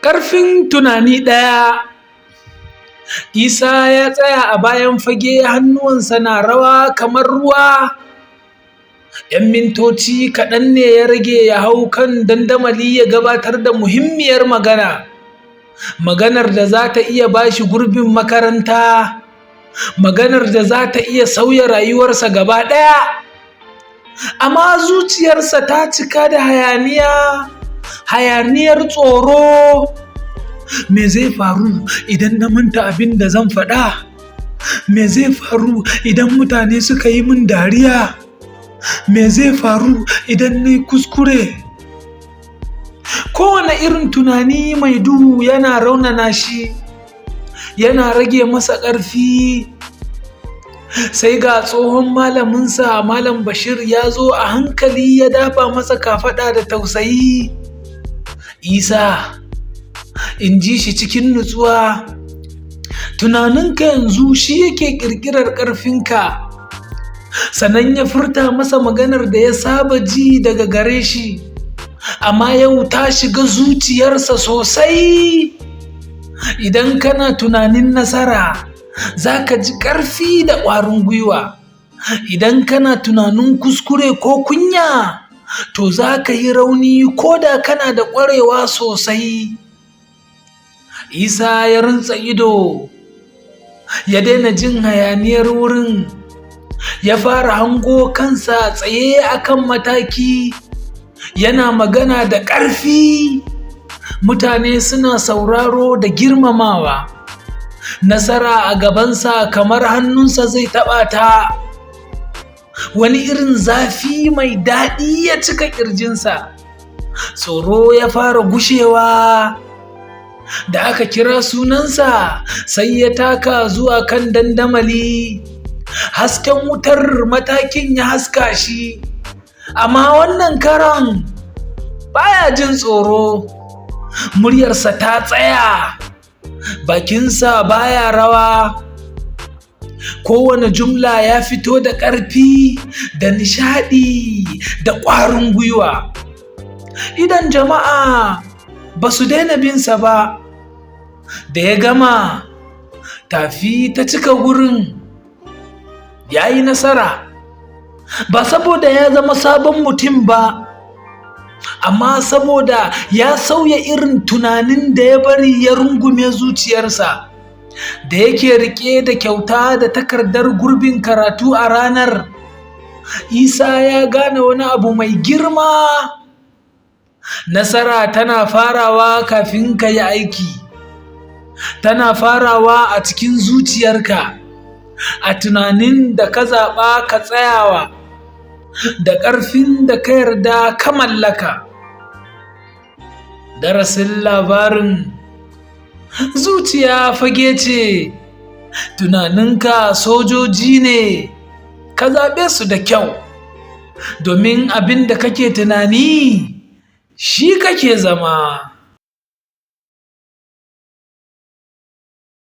Ƙarfin tunani ɗaya. Isa ya tsaya a bayan fage, hannuwansa na rawa kamar ruwa. ‘Yan mintoci kaɗan ne ya rage ya hau kan dandamali ya gabatar da muhimmiyar magana. Maganar da za ta iya ba shi gurbin makaranta. Maganar da za ta iya sauya rayuwarsa gaba ɗaya. Amma zuciyarsa ta cika da hayaniya, hayaniyar tsoro. Me zai faru idan na manta abin da zan faɗa? Me zai faru idan mutane suka yi min dariya? Me zai faru idan na yi kuskure? Kowane irin tunani mai duhu yana raunana shi, yana rage masa ƙarfi. Sai ga tsohon malaminsa, Malam Bashir, ya zo a hankali ya dafa masa kafaɗa da tausayi. "Isa," in ji shi cikin nutsuwa, "tunaninka yanzu shi yake ƙirƙirar ƙarfinka." Sannan ya furta masa maganar da ya saba ji daga gare shi, amma yau ta shiga zuciyarsa sosai: "Idan kana tunanin nasara, za ka ji ƙarfi da ƙwarin gwiwa. Idan kana tunanin kuskure ko kunya, to za ka yi rauni ko da kana da ƙwarewa sosai." Isa ya runtse ido, ya daina jin hayaniyar wurin, ya fara hango kansa tsaye akan mataki, yana magana da ƙarfi, mutane suna sauraro da girmamawa. Nasara a gabansa kamar hannunsa zai taɓa ta. Wani irin zafi mai daɗi ya cika ƙirjinsa. Tsoro ya fara gushewa. Da aka kira sunansa, sai ya taka zuwa kan dandamali. Hasken wutar matakin ya haska shi, amma wannan karon baya jin tsoro. Muryarsa ta tsaya, bakinsa baya rawa. Kowane jumla ya fito da ƙarfi da nishaɗi da ƙwarin gwiwa. Idan jama'a ba su daina binsa ba. Da ya gama, tafi ta cika wurin. Ya yi nasara, ba saboda ya zama sabon mutum ba, amma saboda ya sauya irin tunanin da ya bari ya rungume zuciyarsa. Da yake rike da kyauta da takardar gurbin karatu a ranar, Isa ya gane wani abu mai girma: nasara tana farawa kafin ka yi aiki, tana farawa a cikin zuciyarka, a tunanin da ka zaɓa ka tsayawa, da ƙarfin da ka yarda ka mallaka. Darasin labarin: zuciya fage ce, tunaninka sojoji ne. Ka zaɓe su da kyau, domin abin da kake tunani shi kake zama.